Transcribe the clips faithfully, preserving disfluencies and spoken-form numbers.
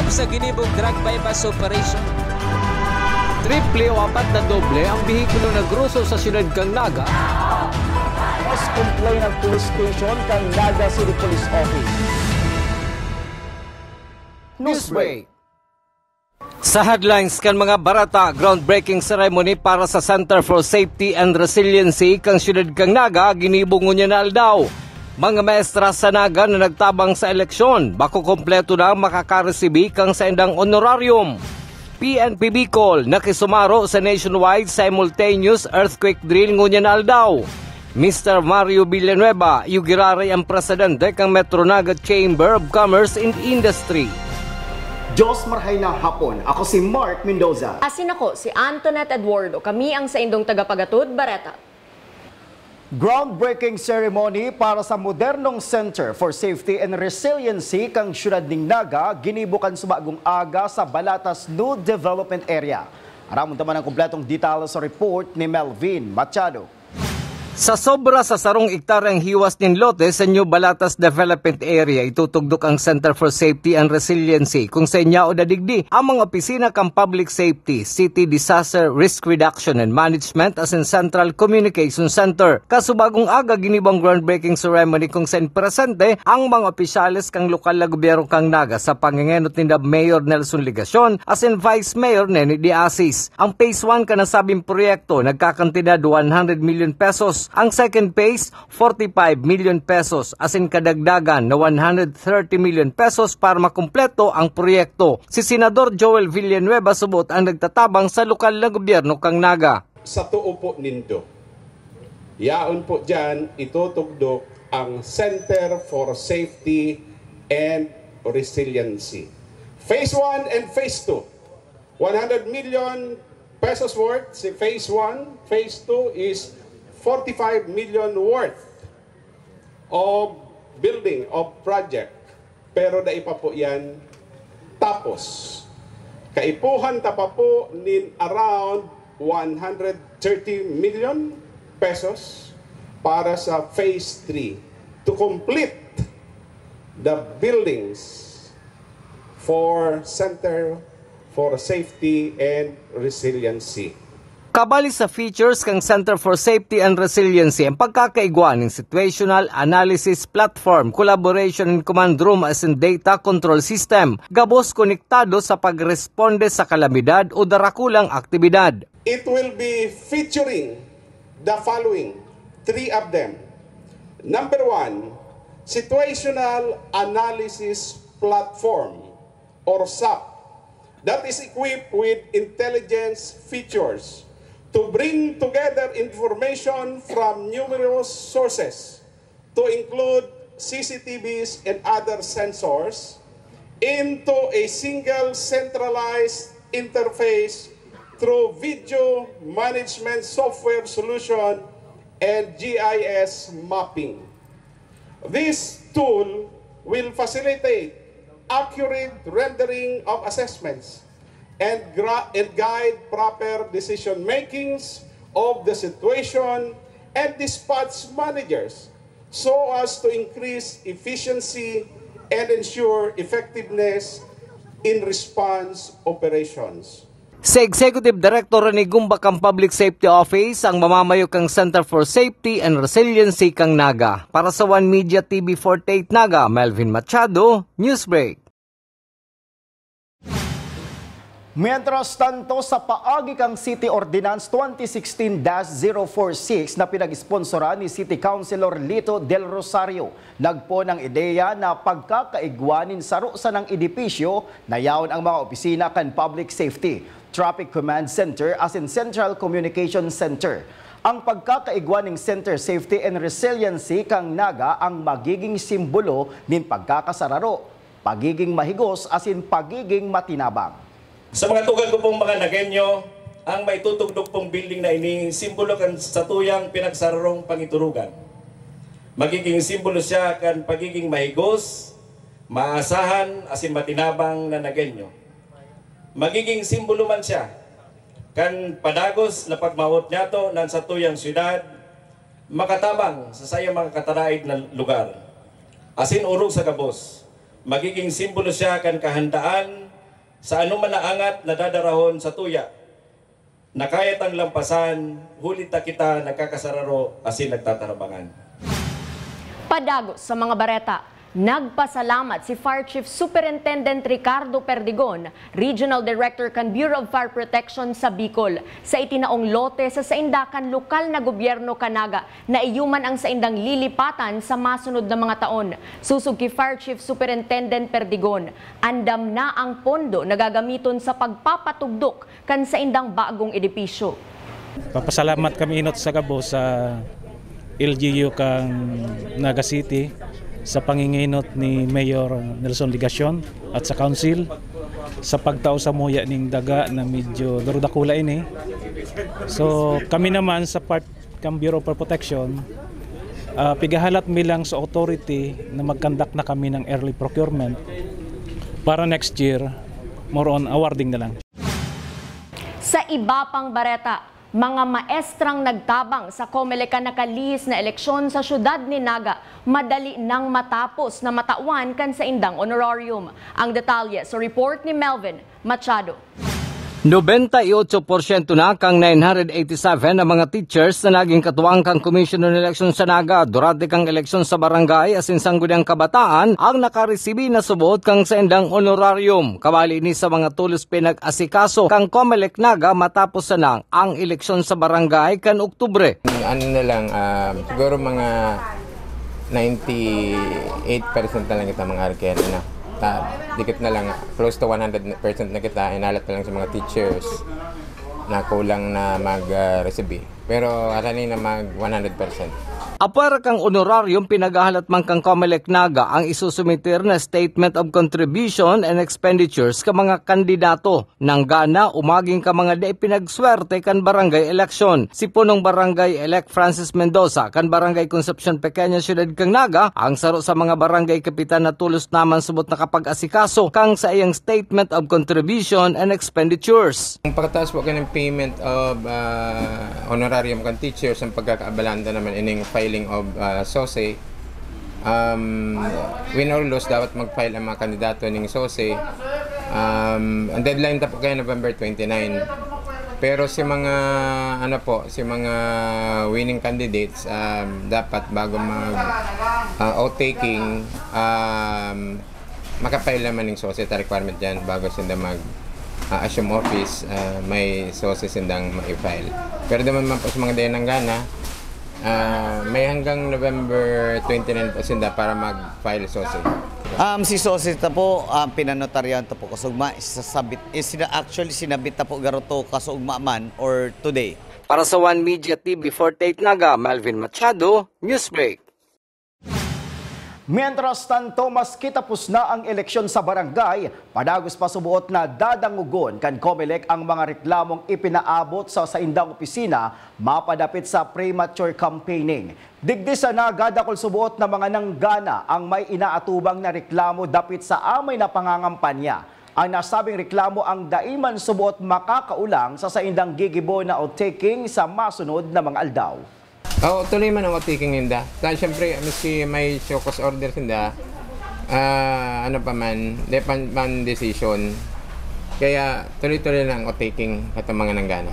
sa ginibong drug buy-bust operation. Triple o apat na doble ang behikulo na groso sa siyudad kan Naga. Mas complain ang police station kan Naga City Police Office. Newsbreak. Sa headlines kan mga bareta, groundbreaking ceremony para sa Center for Safety and Resiliency kan siyudad kan Naga ginibo ngunyan na aldaw. Mga maestra sa Naga na nagtabang sa eleksyon, bako kompleto na ang makakaresibi kan saindang honorarium. P N P Bicol nakisumaro sa nationwide simultaneous earthquake drill ngunyan na aldaw. Mister Mario Villanueva, iyo giraray ang presidente kan Metro Naga Chamber of Commerce and Industry. Diyos marhay na hapon. Ako si Mark Mendoza. Asin ako, si Antoinette Eduardo. Kami ang saindong tagapagatod, Bareta. Groundbreaking ceremony para sa modernong Center for Safety and Resiliency kan siyudad nin Naga ginibo kan subagong aga sa Balatas New Development Area. Aramon ta man ang kompletong detalye sa report ni Melvin Machado. Sa sobra sa sarong ektaryang hiwas nin lote sa New Balatas Development Area, itutugdok ang Center for Safety and Resiliency, kung sa inyaon na digdi ang mga opisina kan Public Safety, City Disaster Risk Reduction and Management asin Central Communication Center. Kasubagong aga, ginibo ang groundbreaking ceremony kung sain presente ang mga opisyales kan lokal na gobyerno kan Naga sa pangengenot ninda Mayor Nelson Legacion asin Vice Mayor Neni de Asis. Ang phase one kan nasabing proyekto nagkakantidad one hundred milyon pesos. Ang second phase, forty-five milyon pesos, asin kadagdagan na one hundred thirty milyon pesos para makumpleto ang proyekto. Si Senador Joel Villanueva subot ang nagtatabang sa lokal na gobyerno kan Naga. Sa tuo po nindo, yaon po diyan itutugdok ang Center for Safety and Resiliency. Phase one and phase two, one hundred million pesos worth si phase one, phase two is forty-five million worth of building, of project. Pero dai pa po yan tapos. Kaipuhan ta pa po nin around one hundred thirty million pesos para sa phase three to complete the buildings for Center for Safety and Resiliency. Kabali sa features kan Center for Safety and Resiliency ang pagkakaigwa nin Situational Analysis Platform, Collaboration and Command Room asin Data Control System, gabos konektado sa pagresponde sa kalamidad o darakulang aktibidad. It will be featuring the following, three of them. Number one, Situational Analysis Platform or SAP, that is equipped with intelligence features to bring together information from numerous sources, to include C C T Vs and other sensors, into a single centralized interface through video management software solution and G I S mapping. This tool will facilitate accurate rendering of assessments and gra-, and guide proper decision makings of the situation and dispatch managers so as to increase efficiency and ensure effectiveness in response operations. Si Executive Director Rene Gumba kan Public Safety Office ang mamamayo kan Center for Safety and Resiliency kan Naga. Para sa One Media T V forty-eight Naga, Melvin Machado, Newsbreak. Mientras tanto, sa paagi kan City Ordinance twenty sixteen dash zero four six na pinag-sponsoran ni City Councilor Lito Del Rosario, nagpoon ang ideya na pagkakaigwa nin saro sanang edipisyo na yaon ang mga opisina kan Public Safety, Traffic Command Center asin Central Communication Center. Ang pagkakaigwa nin Center Safety and Resiliency kan Naga ang magiging simbolo nin pagkakasararo, pagiging mahigos asin pagiging matinabang. Sa mga tugang ko pong mga Nagueño, ang maitutugdok pong building na ini, simbolo kan satuyang pinagsararong pangiturugan. Magiging simbolo siya kan pagiging mahigos, maasahan, asin matinabang na Nagueño. Magiging simbolo man siya kan padagos na pagmawot niyato na an satuyang syudad makatabang sa saiyang mga kataraed na lugar. Asin orog sa gabos, magiging simbolo siya kan kahandaan Sa anoman na angat na dadarahon sa tuya, na kaya tang lampasan, huli ta kita nagkakasararo asin nagtatarabangan. Padagos sa mga bareta, nagpasalamat si Fire Chief Superintendent Ricardo Perdigon, Regional Director kan Bureau of Fire Protection sa Bicol, sa itinaong lote sa sainda kan lokal na gobyerno kan Naga na iyo man ang saindang lilipatan sa masunod na mga taon. Sosog ki Fire Chief Superintendent Perdigon, andam na ang pondo na gagamiton sa pagpapatugdok kan saindang bagong edipisyo. Papasalamat kami inot sa gabos sa L G U kang Naga City sa panginginot ni Mayor Nelson Legacion at sa Council sa pagtao sa muya ning daga na medyo durudakula ini. So kami naman sa part kang Bureau of Protection, ah, pigahalat mi lang sa authority na mag-conduct na kami ng early procurement para next year, more on awarding na lang. Sa iba pang bareta, mga maestrang nagtabang sa Comelec kan nakalihis na eleksyon sa siyudad ni Naga, madali nang matapos na matawan kan saindang honorarium. Ang detalye sa report ni Melvin Machado. Nobenta y otso porsyento na kang nine hundred eighty-seven na mga teachers na naging katuwang kan Commission on Election sa Naga durante kang eleksyon sa barangay asin sangguniang kabataan ang nakaresibi na suboot kang saindang honorarium. Kabali ini sa mga tulos pinag-asikaso kang Comelec Naga matapos sanang ang eleksyon sa barangay kan Oktubre. Ano na lang, ah, siguro mga ninety-eight percent na lang kita mga arkihan, ano. Ta, dikit na lang, close to one hundred percent na kita, inalat na lang sa mga teachers na kulang na mag-resibi. Pero arani na mag one hundred percent. Apwera kang honorarium, pinaghahalat man kang Comelec Naga ang isusumiter na Statement of Contribution and Expenditures ka mga kandidato. Nanggana o magin ka mga dai pinagswerte kan barangay eleksyon. Si Punong Barangay Elect Francis Mendoza kan Barangay Concepcion Pequeña, Siyudad kan Naga, ang saro sa mga barangay kapitan na tulos naman subot nakapag-asikaso kang saiyang Statement of Contribution and Expenditures. Ang pagkatapos po kayo ng payment of ah, honorarium kan teachers, ang pagkakaabalanta naman ining filing of ah, SOSE, um, win or lose, dapat mag-file ang mga kandidato ning SOSE. Um, ang deadline ta po kaya November twenty-nine. Pero si mga ano po, si mga winning candidates, um, dapat bago mag ah, oath taking, um, maka-file naman ning SOSE ta requirement diyan bago sinda mag ah, assume office, ah, may SOSE sindang ma-file. Pero duman man po sa mga dai nanggana, Ah, may hanggang November twenty-nine po sinda para mag-file SOSE. Um, si SOSE ta po, um, pinanotaryahan ta po kasugma, isasabit, eh, sina, actually, sinabit ta po garo to kasugma man or today. Para sa One Media T V forty-eight Naga, Melvin Machado, Newsbreak. Mientras tanto, maski tapos na ang eleksyon sa barangay, padagos pa suboot na dadangogon kan Comelec ang mga reklamong ipinaabot sa saindang opisina mapadapit sa premature campaigning. Digdi sana, gadakol suboot na mga nanggana ang may inaatubang na reklamo dapit sa amay na pangangampanya. Ang nasabing reklamo ang dai man suboot makakaulang sa saindang gigibo na oath taking sa masunod na mga aldaw. Oo, tuloy man ang oath taking ninda. Dahil siyempre, maski may show cause order sinda, ah, ano pa man, di pa man decision. Kaya tuloy-tuloy lang ang oath taking katong mga nanggana.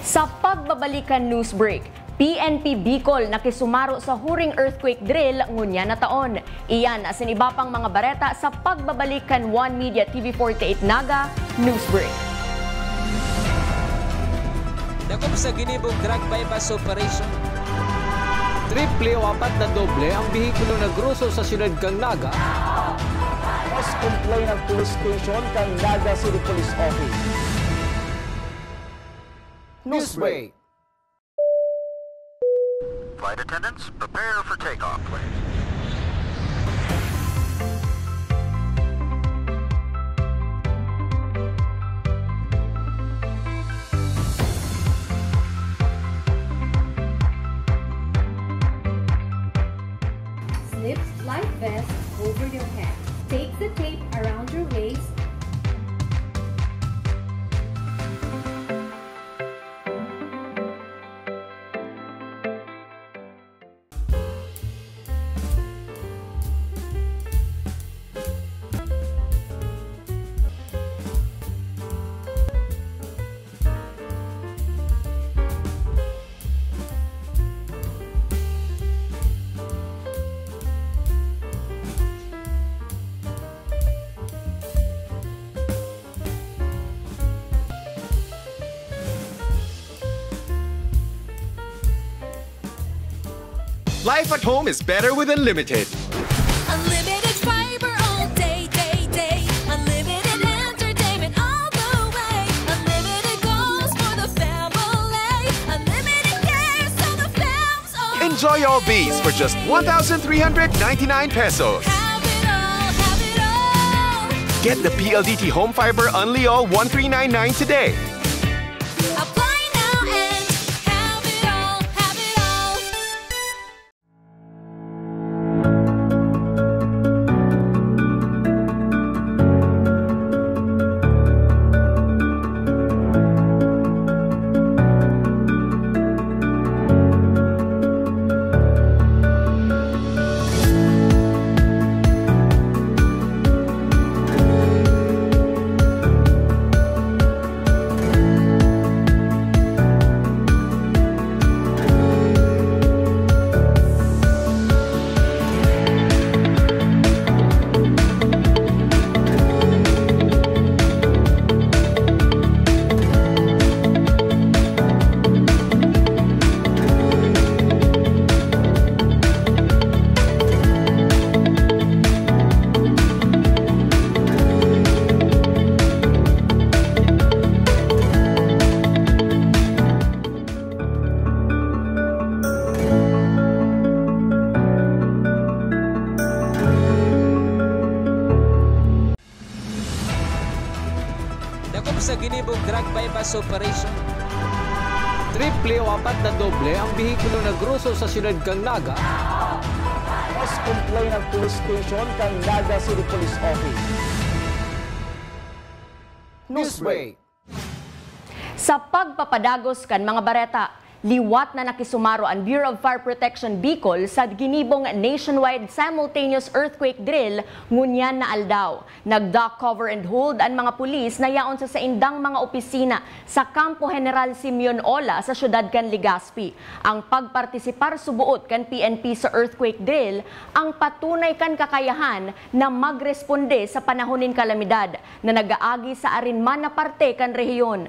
Sa pagbabalik kan news break, P N P Bicol nakisumaro sa huring earthquake drill ngunyan na taon. Iyan asin iba pang mga bareta sa pagbabalik kan One Media T V forty-eight Naga News Break. Dakop sa ginibong drug buy-bust operation. Triple o apat na doble ang behikulo na groso sa siyudad kan Naga. Mas complain ang police station kan Naga City Police Office. Newsbreak. Flight attendants, prepare for takeoff, please. Slip life vest over your head. Take the tape around your waist. Life at home is better with Unlimited. Unlimited fiber all day, day, day. Unlimited entertainment all the way. Unlimited goals for the family. Unlimited cares so the fam's all. Enjoy all these for just one thousand three hundred ninety-nine pesos. Have it all, have it all. Get the P L D T Home Fiber Unli All one three nine nine today. Apply now and have it all, have it all. Dakop sa ginibong drug buy-bust operation. Triple o apat na doble ang behikulo na groso sa siyudad kan Naga. Mas complain ang police station kan Naga City Police Office. Newsbreak. Sa pagpapadagos kan mga bareta, liwat na nakisumaro an Bureau of Fire Protection Bicol sa ginibong nationwide simultaneous earthquake drill ngunyan na aldaw. Nag-duck cover and hold an mga pulis na yaon sa saindang mga opisina sa Kampo General Simeon Ola sa siyudad kan Legazpi. Ang pagpartisipar suboot kan P N P sa earthquake drill ang patunay kan kakayahan na magresponde sa panahon nin kalamidad na nag-aagi sa arin man na parte kan rehiyon.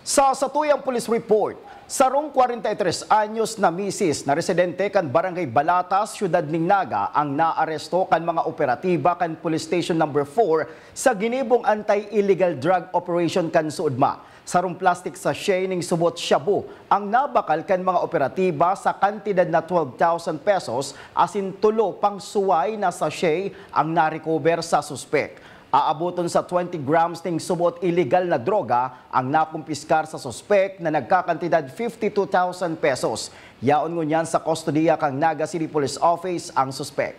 Sa satuyang police report, sarong kwarenta y tres anyos na misis na residente kan Barangay Balatas, Siyudad nin Naga, ang naaresto kan mga operatiba kan Police Station Number four sa ginibong anti-illegal drug operation kan Suodma. Sarong plastic sachet ning subot shabu ang nabakal kan mga operatiba sa kantidad na twelve thousand pesos asin tulo pang suway na sachet ang na-recover sa suspek. Aaboton sa twenty grams ning subot illegal na droga ang nakumpiskar sa suspek na nagkakantidad fifty two thousand pesos. Yaon ngunyan sa kustodiya kan Naga City Police Office ang suspek.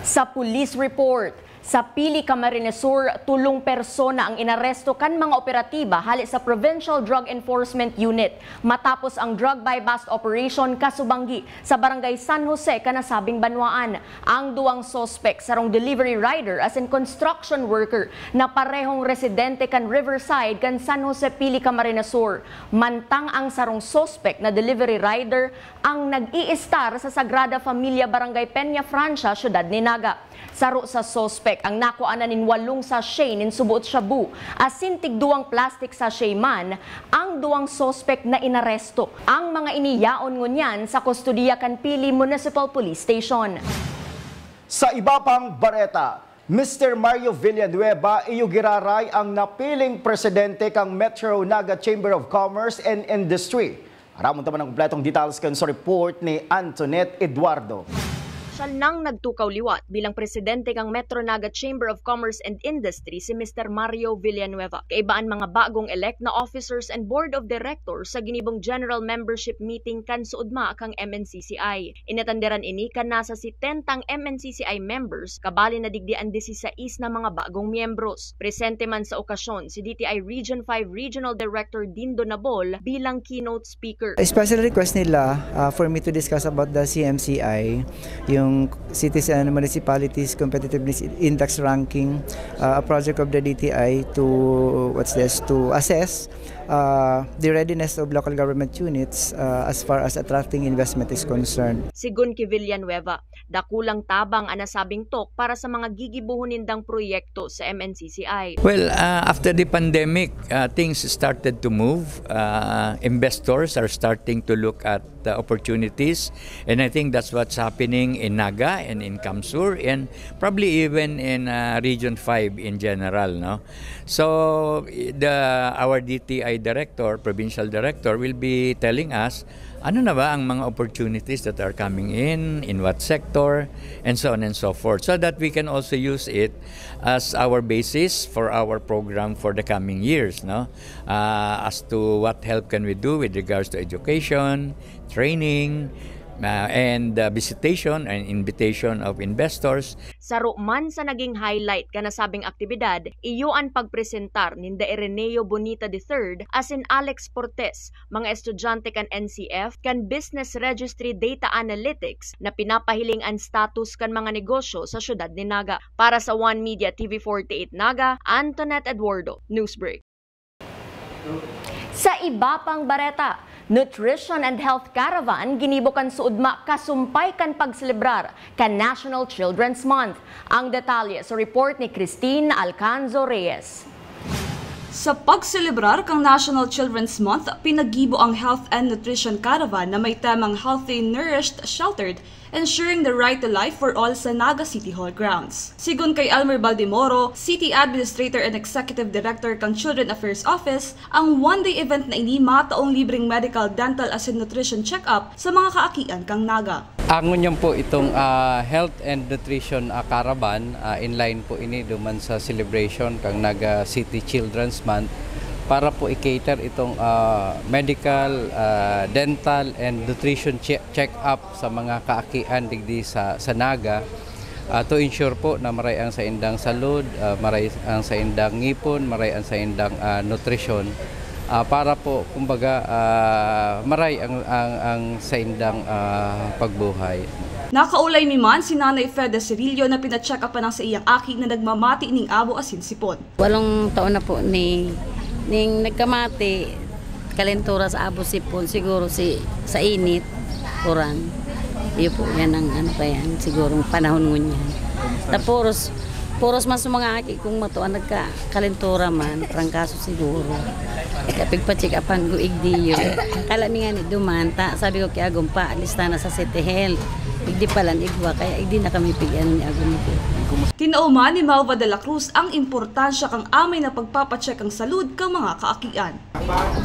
Sa police report, sa Pili, Camarines Sur, tolong persona ang inaresto kan mga operatiba hale sa Provincial Drug Enforcement Unit matapos ang drug buy-bust operation kasubanggi sa Barangay San Jose kan nasabing banwaan. Ang duwang suspek, sarong delivery rider asin construction worker na parehong residente kan Riverside kan San Jose, Pili, Camarines Sur. Mantang ang sarong suspek na delivery rider ang nag-iistar sa Sagrada Familia, Barangay Peña Francia, Siyudad ni Naga. Saro sa suspek ang nakuanan nin walong sachet nin subot shabu asin tigduwang plastic sachet man ang duwang suspek na inaresto. Ang mga ini yaon ngunyan sa kustodiya kan Pili Municipal Police Station. Sa iba pang bareta, Mister Mario Villanueva iyo giraray ang napiling presidente kan Metro Naga Chamber of Commerce and Industry. Aramon ta man ang kompletong details kan sa report ni Antoinette Eduardo. Siya nang nagtukaw liwat bilang presidente kan Metro Naga Chamber of Commerce and Industry, si Mister Mario Villanueva. Kaiba an mga bagong elect na officers and board of directors sa ginibong general membership meeting kan Suodma kan M N C C I. Inatenderan ini kan nasa setenta an M N C C I members, kabali na digdi an disisais na mga bagong miyembros. Presente man sa okasyon si D T I Region five Regional Director Dindo Nabol bilang keynote speaker. Special request nila, ah, for me to discuss about the C M C I, yung Cities and Municipalities Competitiveness Index Ranking, ah, a project of the D T I to, what's this, to assess, ah, the readiness of local government units, ah, as far as attracting investment is concerned. Sigun ki Villanueva, Dakulang tabang an nasabing talk para sa mga gigibohon nindang proyekto sa M N C C I. Well, uh, after the pandemic, uh, things started to move. Uh, investors are starting to look at the opportunities, and I think that's what's happening in Naga and in CamSur, and probably even in, uh, Region five in general, no? So, the, our D T I director, provincial director, will be telling us ano na ba ang mga opportunities that are coming in, in what sector, and so on and so forth, so that we can also use it as our basis for our program for the coming years, no? Uh, as to what help can we do with regards to education, training, uh, and, uh, visitation and invitation of investors. Saro man sa naging highlight kan nasabing aktibidad, iyo an pagpresentar ninda Ireneo Bonita the third asin Alex Portes, mga estudyante kan N C F, kan Business Registry Data Analytics, na pinapahiling an status kan mga negosyo sa siyudad nin Naga. Para sa One Media T V forty-eight Naga, Antoinette Eduardo, Newsbreak. Sa iba pang bareta, Nutrition and Health Caravan ginibo kan Suudma kasumpay kan pagselebrar kan National Children's Month. Ang detalye sa report ni Christine Alcanzo Reyes. Sa pagselebrar kan National Children's Month, pinaggibo ang Health and Nutrition Caravan na may temang Healthy, Nourished, Sheltered, Ensuring the Right to Life for All sa Naga City Hall grounds. Sigon kay Elmer Baldemoro, City Administrator and Executive Director kan Children Affairs Office, ang one-day event na ini mataong libreng medical, dental asin nutrition check-up sa mga kaakian kan Naga. Ang ngunyan po itong, ah, health and nutrition, ah, caravan, ah, in line po ini duman sa celebration kan Naga City Children's Month para po i-cater itong, ah, medical, ah, dental and nutrition che-, check-up sa mga kaakian digdi sa, sa Naga, ah, to ensure po na maray ang saindang salud, ah, maray ang saindang ngipon, maray ang saindang, ah, nutrisyon, ah, para po, kumbaga, ah, maray ang, ang, ang saindang, ah, pagbuhay. Nakaulay mi man si Nanay Fede Cirillo na pina-check-upan ang saiyang aki na nagmamati ning abo asin sipon. Walong taon na po ni, ning nagkamati, kalentura sa abo sipon, siguro si, sa init, uran. Iyo po, yan ang ano pa yan, siguro panahon ngunyan. Ta puros, puros man sa mga aki kong mato, ang nagka-, kalentura man, trangkaso siguro. Kaya pigpa-check-upan ko, igdiyo. Kala mi nga ni duman, ta, sabi ko kay Agom pa, lista na sa City Health. Igdi pala ni igwa, kaya igdi na kami pig-, ano ni Agom ko. Tinao man ni Malva de la Cruz ang importansya kan amay na pagpapacheck ang salud kan mga kaakian.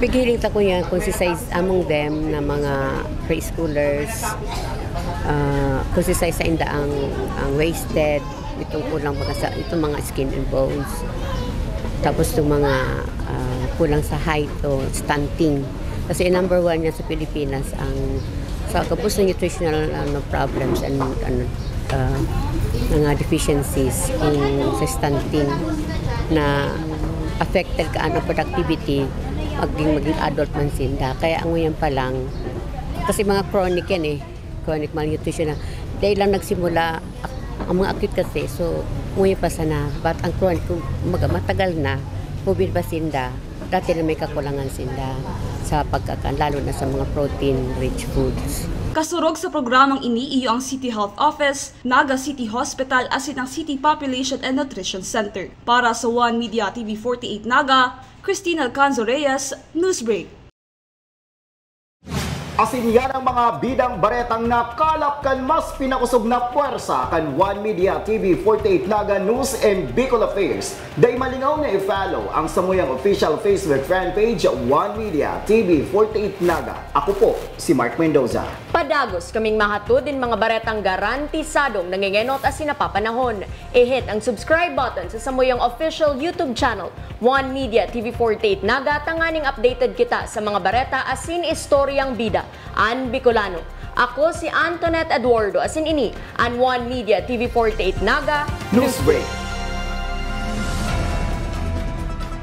Pighiling ta ko niya kung si size among them na mga preschoolers, ah, kung si size sa inda ang, ang wasted, itong kulang mga sa, itong mga skin and bones. Tapos itong mga, ah, kulang sa height o stunting. Kasi number one niya sa Pilipinas ang sa gabos na nutritional, ano, problems and, ano, ah, mga deficiencies in sa stunting na affected ka ang productivity maging, maging adult man sinda. Kaya ang yan pa lang, kasi mga chronic yan eh, chronic malnutrition na. Dahil lang nagsimula, ak-, ang mga acute kasi, so, nguya pa sana. But ang chronic, kung maga-, matagal na, COVID pa sinda, dati na may kakulangan sinda sa pagkakan, lalo na sa mga protein-rich foods. Kasurog sa programang ini, iyo ang City Health Office, Naga City Hospital, asin ang City Population and Nutrition Center. Para sa One Media T V forty-eight Naga, Christine Alcanzo Reyes, Newsbreak. Asin yan ang mga bidang baretang nakalap kan mas pinakusog na pwersa kan One Media T V forty-eight Naga News and Bicol Affairs. Dai malingaw na i-follow ang samuyang official Facebook fan page, One Media T V forty-eight Naga. Ako po si Mark Mendoza. Padagos kaming mahatod nin mga baretang garantisadong nangengenot asin napapanahon. I-hit ang subscribe button sa samuyang official YouTube channel, One Media T V forty-eight Naga, tanganing updated kita sa mga bareta asin istoryang bida an Bicolano. Ako si Antoinette Eduardo, asin ini an One Media T V forty-eight Naga Newsbreak.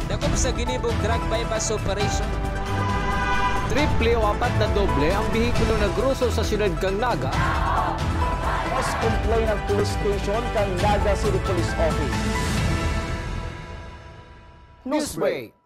Dakop sa ginibong drug buy-bust operation. Triple o apat na doble ang behikulo na groso sa siyudad kan Naga. Mas complain ang police station kan Naga City Police Office. Newsbreak.